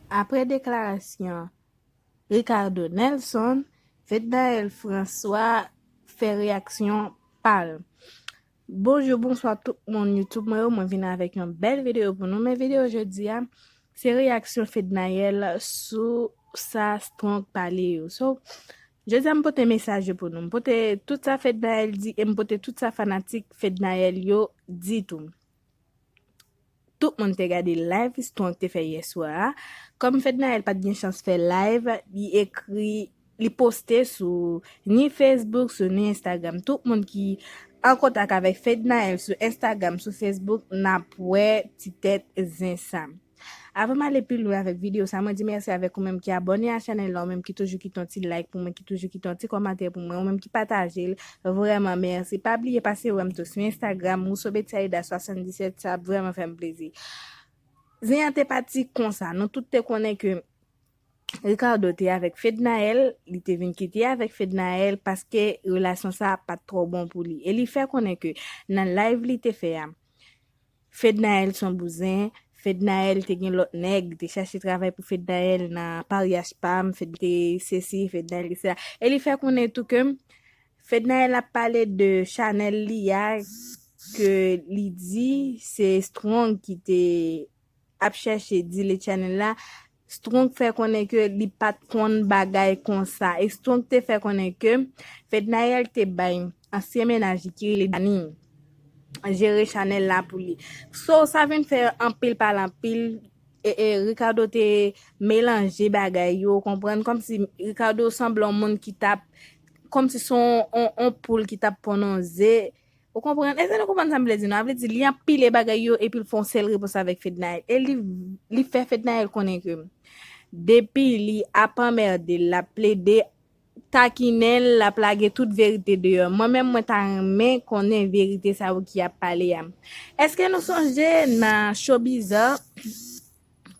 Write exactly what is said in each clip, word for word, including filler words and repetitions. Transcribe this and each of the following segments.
Apre deklarasyon Ricardo Nelson, Fednaelle François fè reyaksyon pa l. Bonjou, bonswa tout moun YouTube mwen yo, mwen vin avèk yon bèl videyo pou nou. Men videyo jodi a, se reyaksyon Fednaelle sou sa Strong pale yo. So, jodi a m pote mesaj yo pou nou. M pote tout sa Fednaelle di e m pote tout sa fanatik Fednaelle yo di tou. Tout moun te gade live Strong te fè yè swa a. Kòm Fednaelle pa t gen chans fè live, li ekri, li poste sou ni Facebook, sou ni Instagram. Tout moun ki an kontak avèk Fednaelle sou Instagram, sou Facebook, n ap wè ti tèt zen sa. Avan m ale pi lwen avèk videyo sa, mwen di mèsi avèk ou menm ki abòne a chanèl la, ou menm ki toujou kite yon ti like pou mwen, ki toujou kite yon ti kòmantè pou mwen, ou menm ki pataje l, vrèman mèsi. Pa bliye pase wè m tou sou Instagram, Rousseau Betsaida swasanndisèt, sa ap vrèman fè m plezi. Zen an te pati konsa, nou tout te konnen ke Ricardo te avèk Fednaelle, li te vin kite avèk Fednaelle paske relasyon sa pa t twò bon pou li. E li fè konnen ke nan live li te fè a, Fednaelle se yon bouzen, Fednaelle te gen lòt nèg, te chache travay pou Fednaelle nan paryaj pa m, Fed te sesi, Fednaelle te sela. E li fè konnen tou ke Fednaelle ap pale de chanèl li a, ke li di se Strong ki te ap chèche dile chanèl la. Strong fè konnen ke li pa t konn bagay konsa. E Strong te fè konnen ke Fednaelle te bay ansyen mennaj li ki rele Dani jere chanèl la pou li. So, sa vin fè anpil pale anpil. E, e, Ricardo te melanje bagay yo, konprann? Kòmsi Ricardo sanble yon moun ki t ap, kòmsi se yon, yon, yon poul ki t ap ponn yon ze. Ou konprann? Èske nou konprann sa m vle di nou? Sa vle di, li anpile bagay yo, epi l fè yon sèl repons avèk Fednaelle. E li, li fè Fednaelle konnen ke depi li ap anmède l, l ap plede takinen l, l ap lage tout verite deyò. Mwen menm, mwen ta renmen konnen verite sa yo ki ap pale a. Èske nou sonje nan Show Bizarre,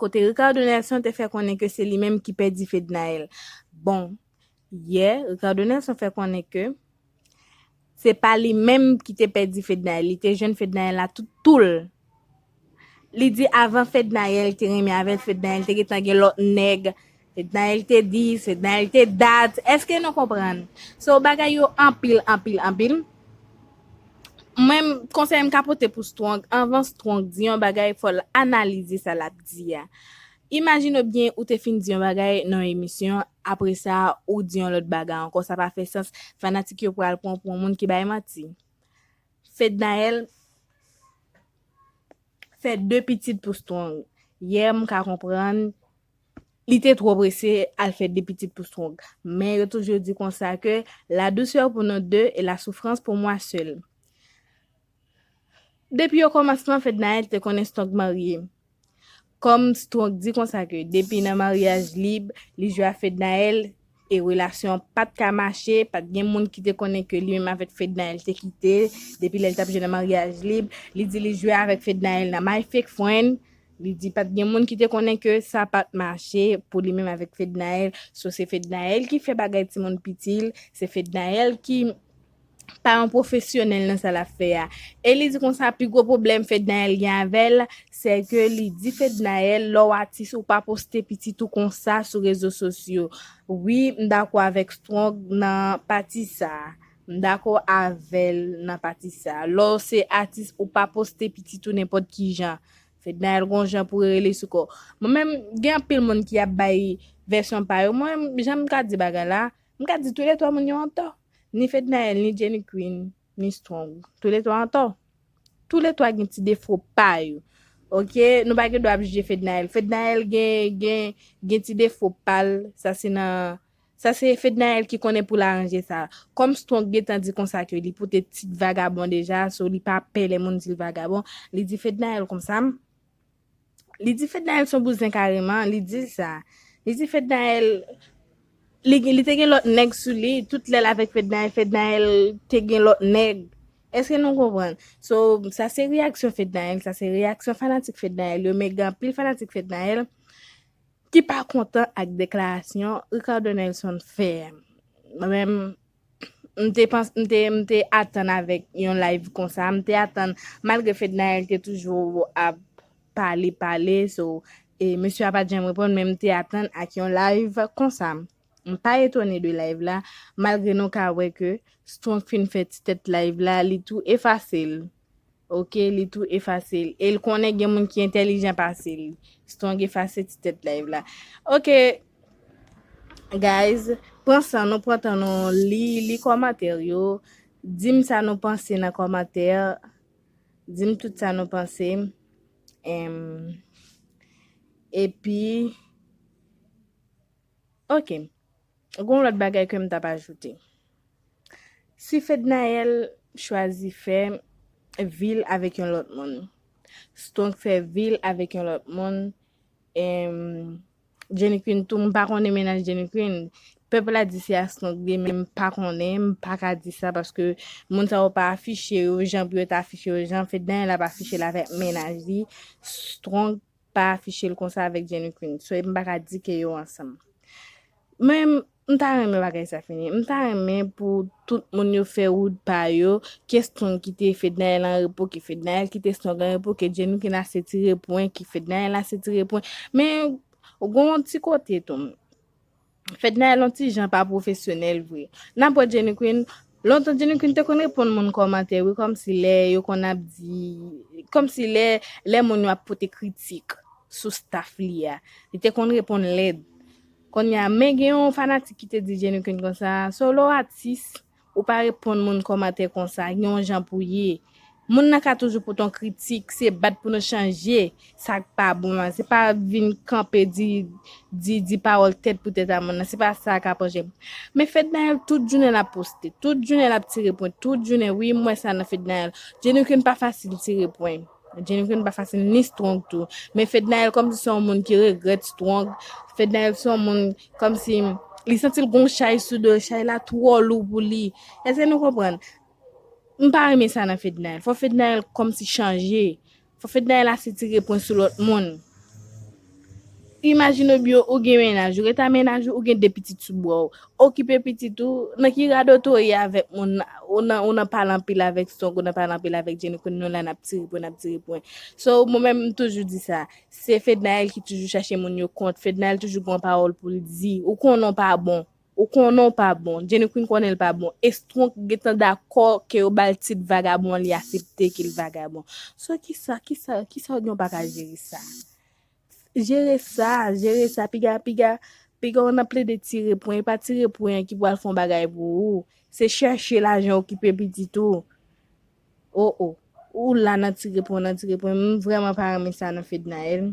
kote Ricardo Nelson te fè konnen ke se li menm ki pèdi Fednaelle? Bon, yè, Ricardo Nelson fè konnen ke se pa li menm ki te pèdi Fednaelle, li te jwenn Fednaelle la tout tou l. Li di avan Fednaelle te renmen avè l, Fednaelle te gentan gen lòt nèg, Fednaelle te dis, Fednaelle te dat. Èske nou konprann? So, bagay yo anpil, anpil, anpil. Mwen, konsèy m ka pote pou Strong, anvan Strong di yon bagay, fò l analize sa l ap di a. Imajine w byen ou te fin di yon bagay nan yon emisyon, apre sa, ou di yon lòt bagay ankò, sa pa fè sans. Fanatik yo pral pran w pou yon moun ki bay manti. Fednaelle fè de pitit pou Strong. Yè, m ka konprann, li te twò prese al fè de pitit pou Strong. Men yo toujou di konsa ke la douceur pour nous deux et la souffrance pour moi seul. Depi okòmansman, Fednaelle te konnen Strong marye. Kòm Strong di konsa ke depi nan maryaj lib, li jwe ak Fednaelle, e relasyon an pa t ka mache, pa t gen moun ki te konnen ke li menm avèk Fednaelle te kite, depi lè l t ap jwe nan maryaj lib, li di li jwe avèk Fednaelle nan My Fake Friend, li di pa t gen moun ki te konnen ke sa pa t mache pou li menm avèk Fednaelle, so se Fednaelle ki fè bagay timoun piti l, se Fednaelle ki pa yon pwofesyonèl nan sa l ap fè a. E li di konsa, pi gwo pwoblèm Fednaelle gen avè l, se ke li di Fednaelle, lè w atis, ou pa poste pitit ou konsa sou rezo sosyo. Wi, m dakò avèk Strong nan pati sa. M dakò avè l nan pati sa. Lè w se atis, ou pa poste pitit ou nenpòt ki jan. Fednaelle gon jan pou rele sou kò. Mwen menm, gen anpil moun ki ap bay vèsyon pa yo. Mwen, jan m ka di bagay la, m ka di toulètwa moun yo antò. Ni Fednaelle, ni Jenny Queen, ni Strong. Toulètwa antò. Toulètwa gen ti defo pa yo. Oke, nou pa gen dwa ap jije Fednaelle. Fednaelle gen, gen, gen ti defo pa l. Sa se nan, sa se Fednaelle ki konnen pou l aranje sa. Kòm Strong gentan di konsa ke li pote tit vagabon deja, so li pa pè lè moun di l vagabon. Li di Fednaelle konsa. Li di Fednaelle se yon bouzen kareman, li di l sa. Li di Fednaelle, li, li te gen lòt nèg sou li, tout lè l avèk Fednaelle, Fednaelle te gen lòt nèg. Èske nou konprann? So, sa se reyaksyon Fednaelle, sa se reyaksyon fanatik Fednaelle yo, men gen anpil fanatik Fednaelle ki pa kontan ak deklarasyon Ricardo Nelson fè. Mwen menm, m te pans-, m te, m te atann avèk yon live konsa, m te atann, malgre Fednaelle te toujou ap pale, pale, so, E mesye a pa t janm reponn, men m te atann ak yon live konsa. M pa etone de live la, malgre nou ka wè ke Strong fin fè ti tèt live la, li tou efase l. Ok, li tou efase l. E l konnen gen moun ki entèlijan pase l. Strong efase ti tèt live la. Ok, guys, pran san nou, pran tan nou, li, li kòmantè yo. Di m sa nou panse nan kòmantè. Di m tout sa nou panse. Em, epi, ok. Gon lòt bagay ke m t ap ajoute. Si Fednaelle chwazi fè vi l avèk yon lòt moun, Strong fè vi l avèk yon lòt moun, em, Jenny Queen tou, m pa konnen mennaj Jenny Queen. Pèp la di se a Strong li ye, men m pa konnen, m pa ka di sa paske moun sa yo pa afiche yo jan pou yo ta afiche yo jan Fednaelle ap afiche l avèk mennaj li. Strong pa afiche l konsa avèk Jenny Queen. So, m pa ka di ke yo ansanm. Men, m ta renmen bagay sa fini. M ta renmen pou tout moun yo fè wout pa yo. Ke Strong kite Fednaelle an repo, ke Fednaelle kite Strong an repo, ke Jenny Queen ase tire pwen, ke Fednaelle ase tire pwen. Men, gon ti kote tou. Fednaelle yon ti jan pa pwofesyonèl vre. N ap wè Jenny Queen, lontan Jenny Queen te konn reponn moun kòmantè, wi, kòmsi lè yo konn ap di, kòmsi lè, lè moun yo ap pote kritik sou staff li a. Li te konn reponn lèd. Kounye a, men gen yon fanatik ki te di Jenny Queen konsa, so lè w atis, ou pa reponn moun kòmantè konsa, gen yon jan pou ye. Moun nan ka toujou pote yon kritik, se bat pou nou chanje sa k pa bon an. Se pa vin kanpe di, di, di pawòl tèt pou tèt a moun nan. Se pa sa k ap chanje. Men Fednaelle, tout jounen l ap poste, tout jounen l ap tire pwen, tout jounen, wi, m wè sa nan Fednaelle. Jenny Queen pa fasil tire pwen. Jenny Queen pa fasil ni Strong tou. Men Fednaelle kòmsi se yon moun ki regrèt Strong. Fednaelle se yon moun kòmsi li santi l gon chay sou do l, chay la twò lou pou li. Èske nou konprann? M pa renmen sa nan Fednaelle. Fò Fednaelle kòmsi chanje. Fò Fednaelle ase tire pwen sou lòt moun. Imajine w byen, ou gen mennaj, ou rete a mennaj ou, ou gen de pitit sou bra w. Okipe pitit ou, nan ki rad w ye avèk moun, ou nan, ou nan pale anpil avèk Strong, ou nan pale anpil avèk Jenny Queen, nou la n ap tire pwen, n ap tire pwen. So, mwen menm, m toujou di sa. Se Fednaelle ki toujou chache moun yo kont. Fednaelle toujou gen yon pawòl pou l di. Ou konnen w pa bon. Ou konnen w pa bon. Jenny Queen konnen l pa bon. E Strong gentan dakò ke yo ba l tit vagabon, li aksepte ke l vagabon. So, kisa, kisa, kisa w gen w pa ka jere sa? Jere sa, jere sa. Piga, piga, piga w nan plede tire pwen. E pa tire pwen an ki pral fè yon bagay pou ou. Se chèche lajan okipe pitit ou. O, o. Ou la nan tire pwen, nan tire pwen. M vrèman pa renmen sa nan Fednaelle.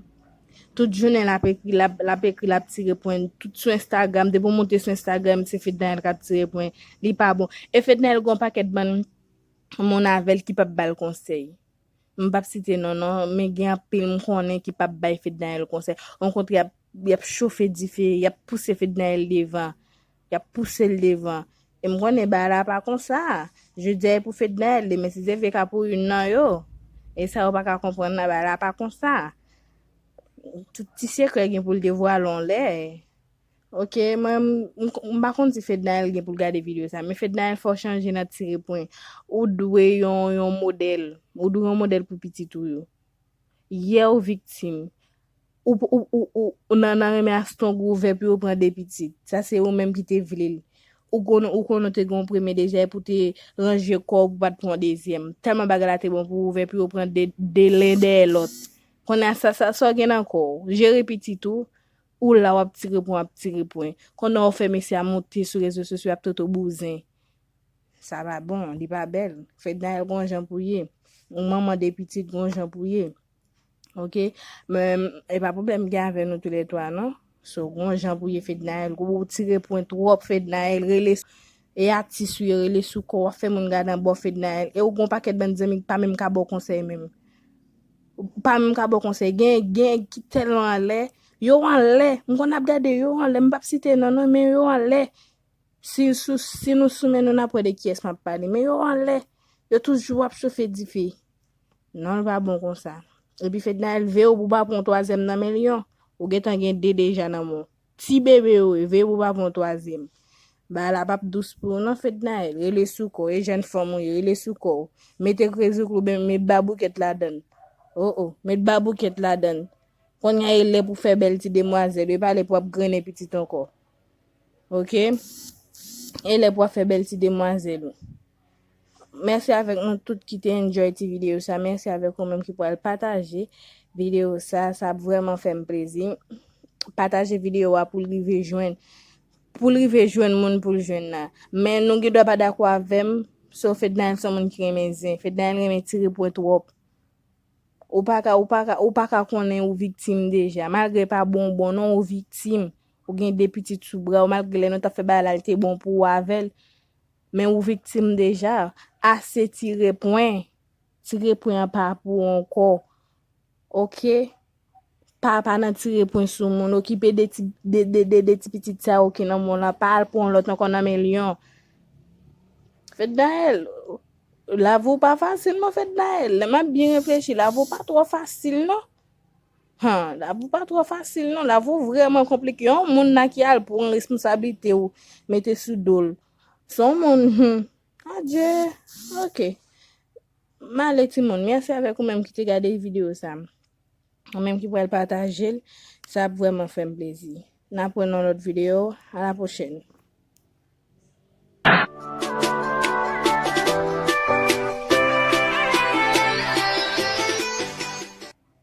Tout jounen l ap ekri, l ap, l ap ekri, l ap tire pwen. Tout sou Instagram, depi w monte sou Instagram, se Fednaelle k ap tire pwen. Li pa bon. E Fednaelle gen yon pakèt bann moun avè l ki p ap ba l konsèy. M p ap site non, non, men gen anpil m konnen ki p ap bay Fednaelle konsèy. Okontrè, y ap, y ap chofe dife, y ap pouse Fednaelle devan. Y ap pouse l devan. E m konnen bagay la pa konsa. Jodi a e pou Fednaelle, demen si Dieu veut ka pou youn nan yo. E sa yo pa ka konprann nan, bagay la pa konsa. Tout ti sekrè gen pou l devwale yon lè. Ok, mwen, m, m, m pa konn si Fednaelle gen pou l gade videyo sa, men Fednaelle fò w chanje nan tire pwen. Ou dwe yon, yon modèl. Ou dwe yon modèl pou pitit ou yo. Yè ou viktim. Ou, ou, ou, ou, ou nan, nan renmen a Strong ou ouvè pou yo pran de pitit. Sa se ou menm ki te vle l. Ou konn, ou konn ou te gen yon premye deja epi w te ranje kò w pou w pa t pran yon dezyèm. Tèlman bagay la te bon pou ou ouvè pou yo pran de, de len dèyè lòt. Kounye a sa, sa, sa w gen nan kò w. Jere pitit ou, ou la w ap tire pwen, w ap tire pwen. Kounye a w fè mesye a monte sou rezo sosyo, y ap trete w bouzen. Sa pa bon, li pa bèl. Fednaelle gon jan pou ye. Ou manman de pitit gon jan pou ye. Ok? Men, e pa pwoblèm gen avè nou toulètwa, non? So, gon jan pou ye Fednaelle. Ou tire pwen twòp Fednaelle, rele, e atis ou ye, rele sou kò w, w ap fè moun gade anba w Fednaelle. E ou gon pakèt bann zanmi ki pa menm ka ba w konsèy menm. Ou pa menm ka ba w konsèy. Gen, gen ki tèlman anlè. Yo anlè. M konn ap gade yo anlè. M p ap site non, non, men yo anlè. Si, sou, si nou sou men nou, n ap wè de kiyès m ap pale. Men yo anlè. Yo toujou ap chofe dife. Non, l pa bon konsa. Epi Fednaelle, veye w pou w pa pran yon twazyèm nan men l, yon. Ou gentan gen de deja nan men w. Ti bebe yo ye, veye pou w pa pran yon twazyèm. Bagay la p ap dous pou ou non, Fednaelle. Rele sou kò w. E jèn fanm ou ye, rele sou kò w. Mete krezi klou, ben, met baboukèt ladan l. O, o, met baboukèt ladan l. Kounye a e lè pou fè bèl ti demwazèl, e pa lè pou ap grennen pitit ankò. Oke? E lè pou ap fè bèl ti demwazèl ou. Mèsi avèk nou tout ki te enjoy ti videyo sa. Mèsi avèk ou menm ki pral pataje videyo sa. Sa ap vrèman fè m plezi. Pataje videyo a pou l rive jwenn, pou l rive jwenn moun pou l jwenn la. Men nou gen dwa pa dakò avè m, so Fednaelle se yon moun ki renmen zen. Fednaelle renmen tire pwen twòp. Ou pa ka, ou pa ka, ou pa ka konnen ou viktim deja. Malgre pa bon, bon non, ou viktim. Ou gen de pitit sou bra w, malgre lè nou t ap fè bagay la, li te bon pou ou avè l. Men ou viktim deja. Ase tire pwen. Tire pwen an pa pou ou ankò. Oke? Pa, pa nan tire pwen sou moun. Okipe de ti, de, de, de, de ti pitit sa yo ki nan mond lan. Pa al pran yon lòt ankò nan men lyon. Fednaelle, lavi w pa fasil non, Fednaelle. Lè m ap byen reflechi, lavi w pa twò fasil non. Han, lavi w pa twò fasil non. Lavi w vrèman konplike. Yon moun la ki al pran responsablite w, mete sou do l. Se yon moun, hmm. Adye. Oke. M ale timoun. Mèsi avèk ou menm ki te gade videyo sa. Ou menm ki pral pataje l, sa ap vrèman fè m plezi. N ap wè nan lòt videyo. A la pwochèn.